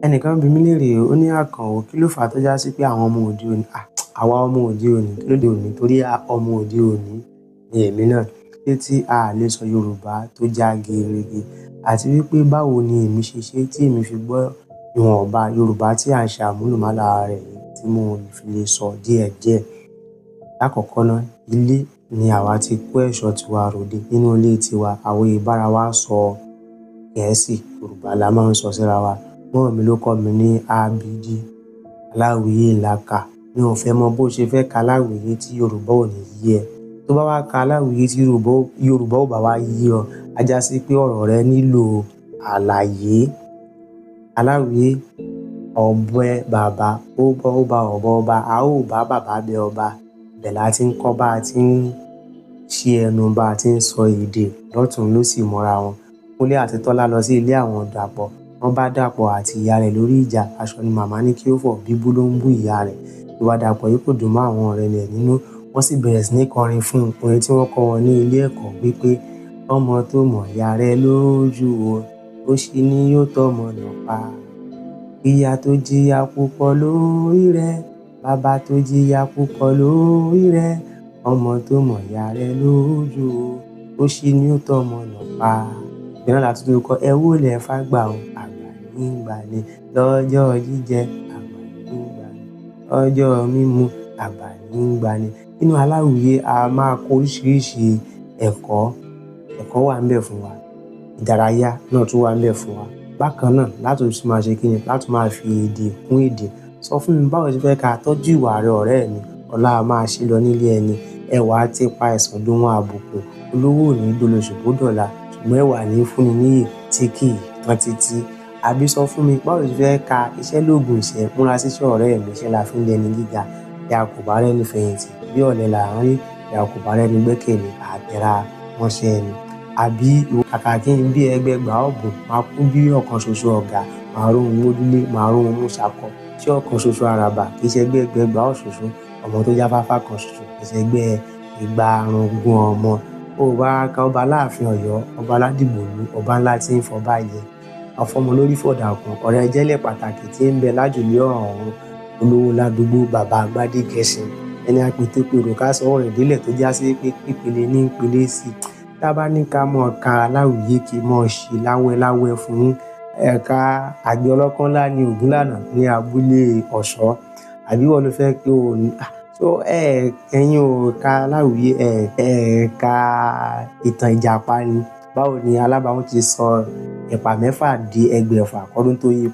Ẹnìkan bi mí léèrè, ó ní Àkànó, kí ló fà á tó já sí pé àwọn ọmọ òde òní, àwa ọmọ òde òní, kí ló dé òní? Torí ọmọ òde òní ni èmi náà. Pé tí a lè sọ Yorùbá tó já gerege àti wípé báwo ni èmi ṣe ṣe tí èmi fi gbọ́ ìwọ̀nba Yorùbá tí à ń ṣe àmúlùmálà rẹ̀ yìí tí mo fi lè sọ díẹ̀díẹ̀. Lákọ̀ọ́kọ́ náà, ilé ni àwa ti kó ẹ̀ṣọ́ tiwa ròde. Nínú ilé tiwa, àwọn ìbára wa sọ Gẹ̀ẹ́sì, Yorùbá la máa ń sọ síra wa. Mummy mi ló kọ́ mi ní A B D, aláwìyé ìlàkà. Mi ò fẹ́ mọ bó ṣe fẹ́ ka aláwìyé tí Yorùbá ò ní yé ẹ. Tó bá wá ka aláwìyé tí Yorùbá ò bá wá yé ọ, a já sí pé ọ̀rọ̀ rẹ nílò àlàyé. Aláwìyé, ọ̀bẹ bàbá, ó bá ọ̀bọ ọba, a ó bá bàbá bẹ ọba. Ibẹ̀ la ti ń kọ́ bá a ti ń ṣí ẹnu, bá a ti ń sọ èdè lọ́tùn ló sì mọ́ra wọn. Kúnlé àti Tọ́lá lọ sí ilé àwọn Dàpọ̀. Wọ́n bá Dàpọ̀ àti ìyá rẹ̀ lórí ìjà. Aṣọ ni màmá ní kí ó fọ̀, bíbú ló ń bú ìyá rẹ̀. Ìwà Dàpọ̀ yìí kò dùn mọ́ àwọn ọ̀rẹ́ rẹ̀ nínú. Wọ́n sì bẹ̀rẹ̀ sí ní kọrin fún un. Orin tí wọ́n kọ́ wọn ní ilé ẹ̀kọ́ wípé ọmọ tó mọ̀ ìyá rẹ̀ lójú o, ó ṣì ní yóò tọ́mọ náà pa. Ìyá tó jìyà púpọ̀ lórí rẹ̀, bàbá tó jìyà púpọ̀ lórí rẹ̀, ọmọ tó mọ̀ ìyá rẹ̀ lójú o, ó ṣì ní yóò tọ́mọ náà pa. Ìgbà náà la tún kọ ẹ wólẹ̀ fágbà o, àgbà nígbà ni lọ́jọ́ jíjẹ, àgbà nígbà ni lọ́jọ́ mímu, àgbà nígbà ni. Nínú aláwìyé, a máa kó oríṣiríṣi ẹ̀kọ́. Ẹ̀kọ́ wà níbẹ̀ fún wa. Ìdárayá náà tún wà níbẹ̀ fún wa. Bákan náà, láti tún máa ṣe kíni, láti máa fi èdè kún èdè. Sọ fún mi báwo ṣe fẹ́ ká tọ́jú ìwà rẹ ọ̀rẹ́ mi. Ọlá a máa ṣe lọ nílé ẹni. Ẹwà ti pa ẹ̀sán dóhun àbùkù. Olówó ò ní dolóṣù bó dọ̀la. Ṣùgbọ́n ẹwà ní fúnni níyì tí kì í tán títí. Àbí sọ fún mi báwo ṣe fẹ́ ka iṣẹ́ lóògùn ìṣẹ́, múra síṣẹ́ ọ̀rẹ́ mi, iṣẹ́ la fi ń dẹni gíga. Bí a kò bá rẹ́ni fẹ̀yìntì, bí ọ̀lẹ là ń rí, bí a kò bá rẹ́ni gbẹ́kẹ̀lé, àtẹra mọ́ṣẹ́ ẹni. Àbí kàkà kí n bí ẹgbẹgbàá ọ̀bùn, máa kú bí ọ̀kan ṣoṣo ọ̀gá, màá róhun mójúlé, màá róhun mú ṣakọ. Ṣé ọ̀kan ṣoṣo àràbà kì í ṣe ẹgbẹ́ ẹgbẹgbàá ọ̀ṣoṣo, ọmọ tó jáfáfá kan ṣoṣo kì í ṣe ẹgbẹ́ igba arúgún ọmọ. Ó bá ka ọba láàfin Ọ̀yọ́, ọba aládìgbòlù, ọba ńlá tí ń fọba jẹ. Ọ̀fọ́mọ lórí fọ̀dàkùn, ọ̀rẹ́ jẹ́lẹ̀ pàtàkì tí ń bẹ lájùlé ọ̀run, olówó ládùúgbò, bàbá Gbádégẹṣin. Ẹni àpètepèrò ká sọ ọ̀rọ̀ ìdílé tó já sí pé pípele ní pele sí. Tá bá ní ká mọ̀ ká aláwìyé kí mọ̀ ṣe láwẹ́láwẹ́ fún yín. Ẹ̀ka àgbẹ̀ ọlọ́kọ́ ńlá ní Ògúnlànà ní abúlé Ọ̀ṣọ́. Àbí ìwọ ló fẹ́ pé o ní? So ẹ̀yin ò ka aláwìyé, ẹ ka ìtàn Ìjàpá ni. Báwo ni alábàáhùn ti sọ ẹ̀pà mẹ́fà di ẹgbẹ̀fà kọ́dún tó yí?